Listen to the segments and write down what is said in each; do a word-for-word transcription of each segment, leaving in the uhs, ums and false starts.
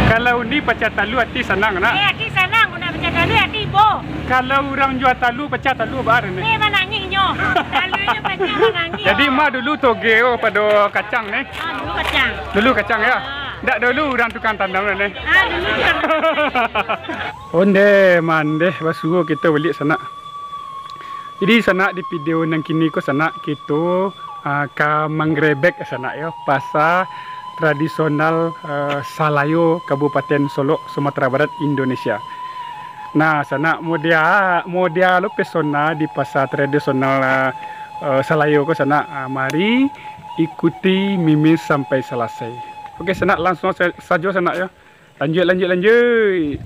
Kalau undi pacah talua, ati sanang, nak? Eh, ati sanang, mun nak pacah talua, ati ibo. Kalau urang jua talua, pacah talua, baa ni? Eh, manangih nyo. Taluanyo pacah, manangih. Jadi, Mak dulu toge, oh, pado kacang ni? Ah, dulu kacang. Dulu kacang, ya? Ah. Ndak dulu urang tukang tanam ni? Ah, dulu tukang tanam. Onde mandeh basuo kito baliak, sanak. Jadi, sanak, di video nan kini ko, sanak, kito, ah, ka manggerebek, sanak, yo, pasa tradisional, eh, Salayo, Kabupaten Solok, Sumatera Barat, Indonesia. Nah, sanak, modia, modia lo pesona di pasa tradisional, eh, eh, Salayo ko, sanak. Ah, mari ikuti Mimin sampai salasai. Oke, sanak, langsung sa-, sajo, sanak, yo. Lanjuik, lanjuik, lanjuik.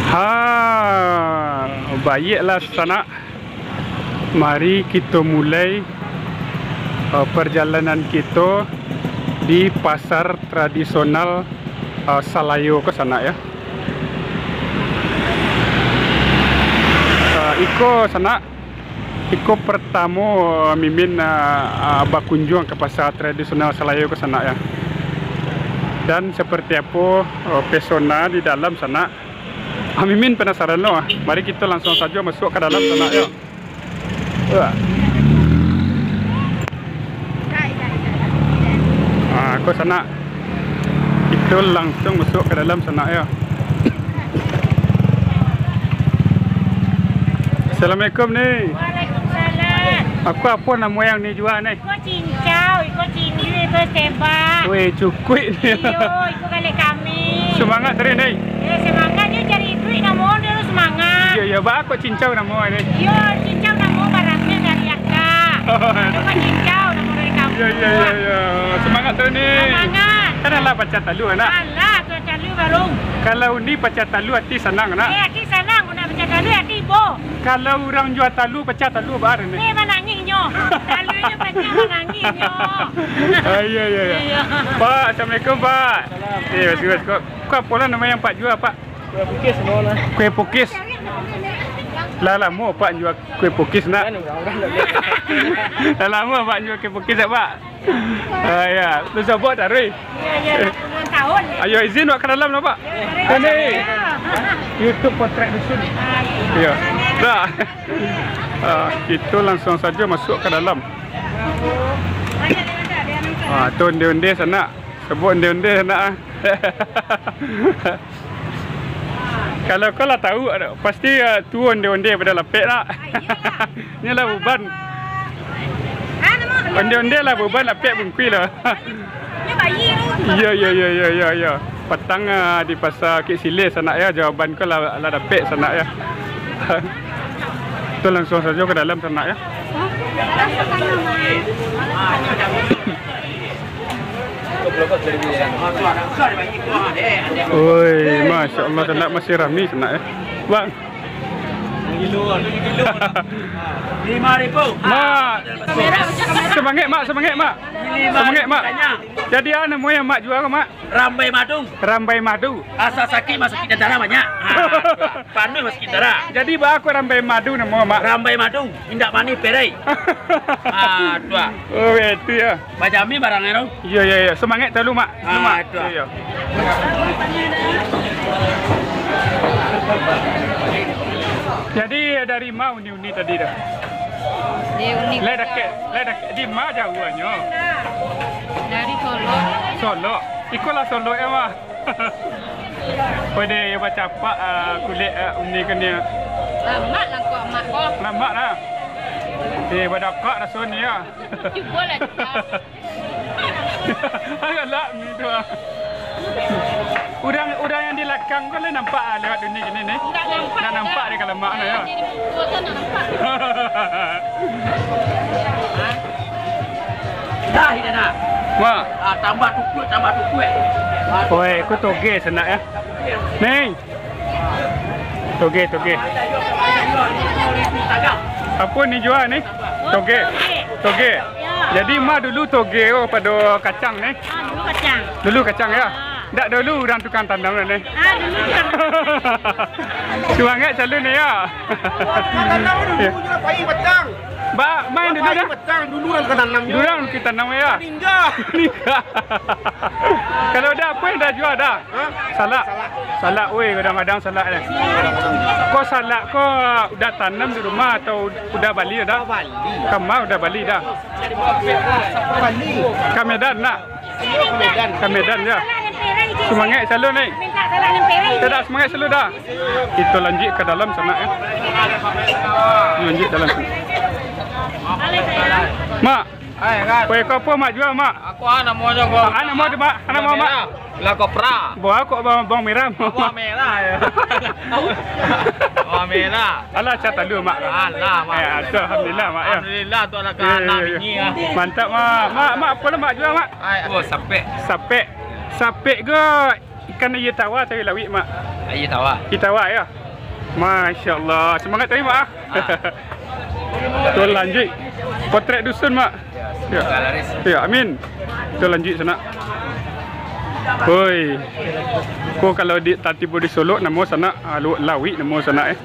Ha, baiaklah, sanak. Mari kito mulai, eh, parjalanan kito di pasar tradisional, eh, Salayo ko, sanak, ya. Eh, iko, sanak, iko partamo, eh, Mimin, eh, eh, bakunjuang ka pasar tradisional Salayo ko, sanak, ya. Dan seperti apo, eh, pesona di dalam, sanak, Ah, Mimin penasaran lo, ah. Mari kito langsung sajo masuak ka dalam, sanak, yo. Wah. Ah, ko, sanak. Kito langsung masuak ka dalam, sanak, yo. Assalamualaikum, Ni. Waalaikumsalam. Apo, apo namo nan Ni jua, Ni? Iko cincau, iko cindui, iko setebak. Weh, cukuik ni. Iyo, iko galeh kami. Sumangaik taruih, Ni. Yo, sumangaik, nyo cari duit namo nyo tu sumangaik. Iyo, iyo, baa kok cincau namo ni? Iyo, cincau namo barang ni dari akak. Iko cincau namo dari kampung. Iyo, iyo, iyo, iyo. Sumangaik taruih, Ni. Sumangaik. Kan alah pacah talua, nak? Alah, pacah talua baru. Kalau undi pacah talua, ati sanang, nak? Eh, ati sanang, mun nak pacah talua, ati ibo. Kalau urang jua talua, pacah talua, baa ni? Eh, manangih nyo. Taluanyo pacah, manangih nyo. Ah, iyo, iyo, iyo. Iyo. Pak, assalamualaikum, Pak. Salam. Eh, bagus, bagus. Ko, ko apo lah namo nan Pak jua, Pak? Kue pukis, namo lah. Kue pukis. Lah lamo Pak jua kue pukis, nak? Kan urang-urang dak beli. Lah lamo Pak jua kue pukis, dak, Pak? Ah, ya. Tu sabab taruih. Iyo, iyo, lah puluahan tahun. Ayo, izin wak ka dalam lah, Pak. Ini YouTube Potret Dusun. Ah, iyo. Iyo. Dah. Ah, kito langsung sajo masuak ka dalam. Ah, tu onde-onde sanak. Sabab onde-onde sanak, ah. Kalau kau lah tahu, pasti, ah, tuo onde-onde pado lapek, nak. Nyo lah buban. Onde-onde lah buban, lapek bungkuih lah. Iyo, iyo, iyo, iyo, iyo, iyo. Patang, ah, di Pasar Bukik Sileh sanak, yo, jawaban ko lah, lah dapek sanak, yo. Tu langsung sajo ka dalam sanak, yo. Oi, masya Allah, sanak, masih rami sanak, yo. Bang. Lima ribu. Mak. Semangat, Mak, semangat, Mak. Semangat, Mak. Jadi, ah, namo nan Mak jua ko, Mak? Rambai madu. Rambai madu. Asa sakik masuak ka dalam banyak. Ha, tu lah. Panuih masuak ka dalam. Jadi, baa kok rambai madu namo, Mak? Rambai madu, indak manih perai. Ha, tu lah. Oh, itu yo. Bajami barang tu. Iyo, iyo, iyo. Semangat talu, Mak. Ah, Mak. Itu. Iyo, iyo. Jadi, dari ma uni-uni tadi tu? Di uni. Lai dakek, lai dakek. Di ma jauahnyo? Dari Solok. Solok. Iko lah Solok yo, Mak. Wah, deh, iyo bacapak, ah, kulik, ah, uni ko ni. Lamak lah kok, Mak, ko. Lamak lah. Eh, badakak raso ni, ya. Cubo lah, cubo. Galak ni tu, ah. Urang, urang yang di lakang ko lah nampak, ah, lewat uni kini ni. Ndak nampak. Ndak nampak deh kalau Mak tu, ya. Jadi muka tu ndak nampak. Dah, dah, dah. Mak. Ah, tambah tukuik, tambah tukuik. Ah, oi, ko toge sanak, ya. Ning. Toge, toge. Apo ni jua ni? Toge. Toge. Jadi, Mak dulu toge, oh, pado kacang ni. Ah, dulu kacang. Dulu kacang, ya? Ah. Ndak dulu urang tukang tanam ni. Ah, dulu tukang. Sumangaik selalu ni, ya. Tanam dulu, pai batang. Ba, main dulu dah. Pai batang dulu urang tukang tanam, ya. Dulu urang tukang tanam, ya. Maningga. Maningga. Kalau dah, apo yang dah jua dah? Hah? Salak. Salak. Salak, weh, kadang-kadang salak ni. Ko salak ko udah tanam di rumah atau udah bali dah? Udah bali. Kama udah bali dah? Bali. Ka Medan nak? Ka Medan. Ka Medan, ya. Sumangaik selalu ni. Minta salak nemperi. Tidak, sumangaik selalu dah. Kito lanjuik ka dalam sanak, ya. Lanjuik dalam sanak. Mak, Hai, kan? Kue ko apo, Mak, jua, Mak? Aku, ah, namo aja gua. Ah, namo tu, Mak? Ah, namo, Mak? Merah. Lah, kopra. Bawang kok bawang, bawang merah, Mak? Bawang merah, ya. Bawang merah. Alah, cak talu, Mak. Alah, Mak. Eh, alhamdulillah, Mak, ya. Alhamdulillah, tu anak, ya, anak ya, ya, bini, ah. Mantap, Mak. Mak, Mak, apo lah, Mak, jua, Mak? Hai. Oh, sapek. Sapek. Sapek ko ikan aia tawar atau aia lauik, Mak? Aia tawar. Aia tawar, ya? Masya Allah. Semangat tadi, Mak, ah. Ah. Tu lanjuik. Potret dusun, Mak. Ya. Ya, amin. Tu lanjuik sanak. Oi. Ko kalau di, tatibo di Solok, namo sanak, ah, lu-, lauik namo sanak, eh.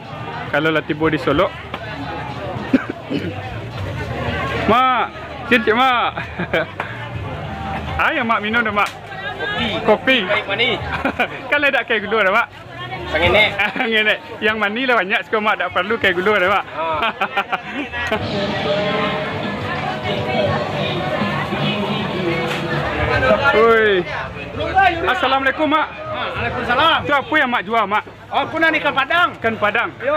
Kalau lah tibo di Solok. Mak, cincin, Mak. Ayo, Mak, minum dah, Mak. Kopi. Kopi. Baik, manih. Kan lah dak kai gulo dah, Mak. Pangenek. Pangenek. Yang manih lah banyak, siko Mak dak paralu kai gulo dah, Mak. Ah. Oi. Assalamualaikum, Mak. Ah, waalaikumsalam. Tu apo yang Mak jua, Mak? Oh, aku nan ikan padang. Ikan padang? Yo.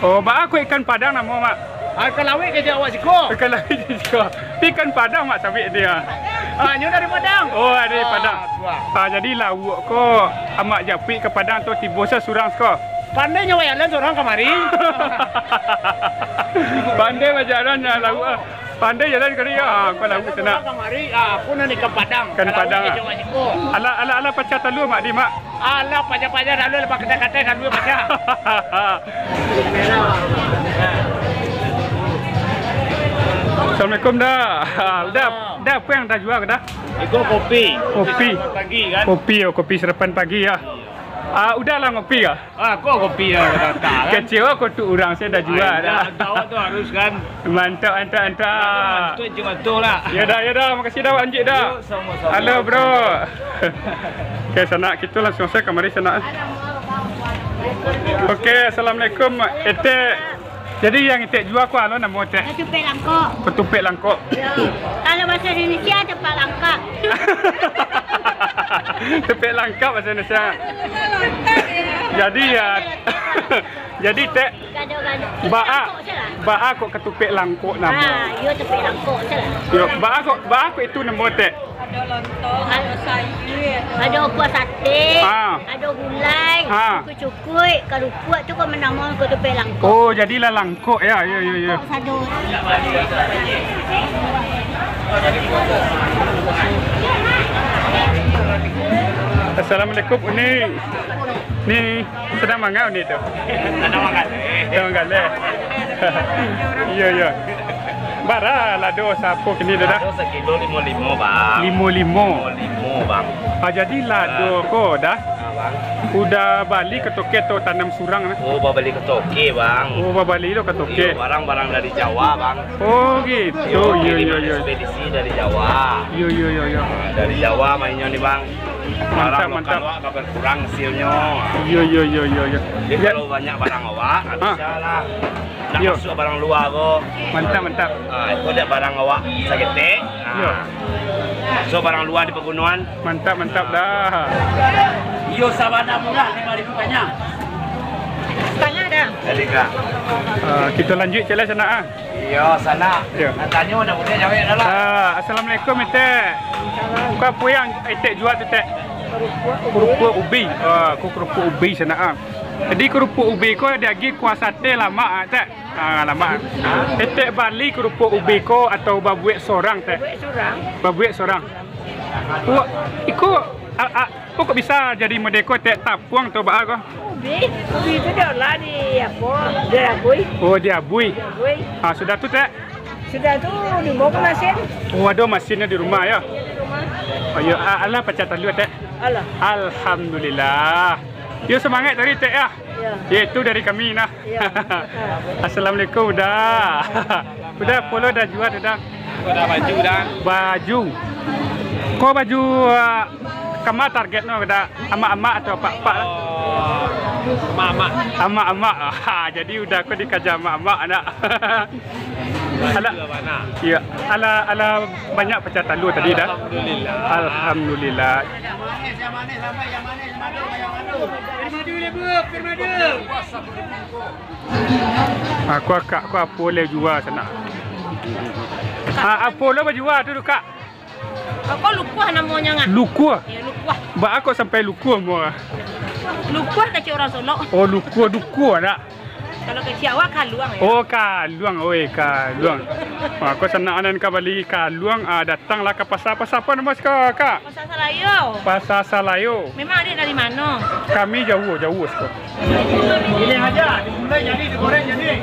Oh, baa kok ikan padang namo, Mak? Ah, ikan lauik ka awak siko. Ikan lauik ka siko. Tapi ikan padang, Mak, sabik dia. Ah, nyo dari Padang. Oh, dari Padang. Ah, tu ah. Ah, jadi lauak ko Amak japuik ka Padang tu tibo sa surang siko? Pandai nyo wayalan surang kamari. Pandai bajalan, ah, lauak, ah. Pandai jalan kari, ah, ko lauak sanak. Kamari, ah, aku nan ikan padang. Ikan padang, ah. Alah, alah, alah, pacah talu, Mak, di, Mak. Alah, pacah-pacah, lalu lepas katai-katai, lalu pacah. Assalamualaikum, dah. Ah, udah, dah, apo yang dah jua ko dah? Iko kopi. Kopi. Sarapan pagi, kan? Kopi, oh, kopi sarapan pagi, ya. Ah, udah lah ngopi, ya? Ah, kok kopi yang datang, kan? Kecewa kok tu urang, saya dah jua dah. Dah, tahu tu harus, kan? Mantap, mantap, mantap. Mantap, cuma tu lah. Ya dah, ya dah. Makasih dah, Anjik dah. Yuk, sama-sama. Halo, bro. Oke, sanak, kito langsuang sajo kamari, sanak. Oke, assalamualaikum, Etek. Jadi, yang Etek jua ko apo namo, Tek? Ketupat langkok. Ketupat langkok. Ya. Kalau bahasa Indonesia, tempat langkap. Tempat langkap bahasa Indonesia. Jadi, ya. Jadi, Tek, Gado-gado. Baa, baa kok ketupat langkok namo? Ah, iyo, ketupat langkok sajolah. Yo, baa kok, baa kok itu namo, Tek? Ado lontong, ado sayur, ado kuah sate, ah, ado gulai, ah, cukuik-cukuik, karupuak tu kok manamo ketupat langkok. Oh, jadilah langkok, ya, ya, ya, ya. Langkok sado. Assalamualaikum, Uni. Ni, sadang mangau ni tu. Sadang manggaleh. Sadang manggaleh. Iyo, iyo. Bara lado sapo kini tu dah? Lado sakilo limo limo, Bang. Limo limo. Limo limo, Bang. Ah, jadi lado ko dah? Ah, Bang. Udah bali ka toke atau tanam surang nah? Oh, babali ka toke, Bang. Oh, babali lo ka toke. Iyo, barang-barang dari Jawa, Bang. Oh, gitu. Iyo, iyo, iyo, iyo. Ekspedisi dari Jawa. Iyo, iyo, iyo, iyo. Dari Jawa mainnyo ni, Bang. Mantap, mantap. Barang lokal awak akan berkurang hasilnyo. Iyo, iyo, iyo, iyo, iyo. Jadi, kalau banyak barang awak, ah, bisa lah. Ndak masuak barang lua ko. Mantap, mantap. Ah, iko dek barang awak saketek. Ah. Iyo. So, barang lua di pagunoan. Mantap, mantap dah. Iyo, sabana murah, lima ribu kanyang. Setengah dah. Jadi, Kak. Ah, kito lanjuik cek lah sanak, ah. Iyo, sanak. Iyo. Nak tanyo, dah buliah jawek dah lah. Ah, assalamualaikum, Etek. Ko apo yang Etek jua tu, Tek? Kerupuak ubi. Kerupuak ubi. Ah, ko kerupuak ubi sanak, ah. Jadi, kerupuak ubi ko diagiah kuah sate lamak, ah, Tek? Ah, lamak. Etek bali kerupuak ubi ko atau babuek sorang, Tek? Babuek sorang. Babuek sorang. Wah, iko, a, a, kok bisa jadi model ko, Tek, tapuang atau baa ko? Ubi, ubi tu diolah di apo? Di abui. Oh, di abui. Di abui. Ah, sudah tu, Tek? Sudah tu dibawa ke masin. Oh, ado masinnyo di rumah, yo? Di rumah. Oh, iyo, a, alah pacah talua, Tek? Alah. Alhamdulillah. Yo, semangat tadi, Tek, yo. Yo. Yo, itu dari kami, nah. Yo. Assalamualaikum, Uda. Uda, apo lo Uda jua tu, Uda? Uda baju, Uda. Baju. Ko baju, ah, kama targetnyo, Uda? Amak-amak atau apak-apak lah? Oh, amak-amak. Amak-amak. Ha, jadi Uda ko dikaja amak-amak, nak. Alah. Iyo. Alah, alah banyak pacah talua tadi, Da. Alhamdulillah. Alhamdulillah. Aku akak, ko apo lai jua sanak? Ah, apo lo bajua tu, Kak? Ko lukuah namonyo, Ngah. Lukuah? Iyo, lukuah. Baa kok sampai lukuah muah? Lukuah kecek urang Solok. Oh, lukuah, dukuah, Dak? Kalau kecek awak, kaluang, yo. Oh, kaluang, oi, kaluang. Wah, ko sanak nan ka bali kaluang, ah, datanglah ka pasa. Pasa apo namo siko, Kak? Pasa Salayo. Pasa Salayo. Memang adik dari mano? Kami jauah, jauah siko. Pilih aja, digulai jadi, digoreng jadi.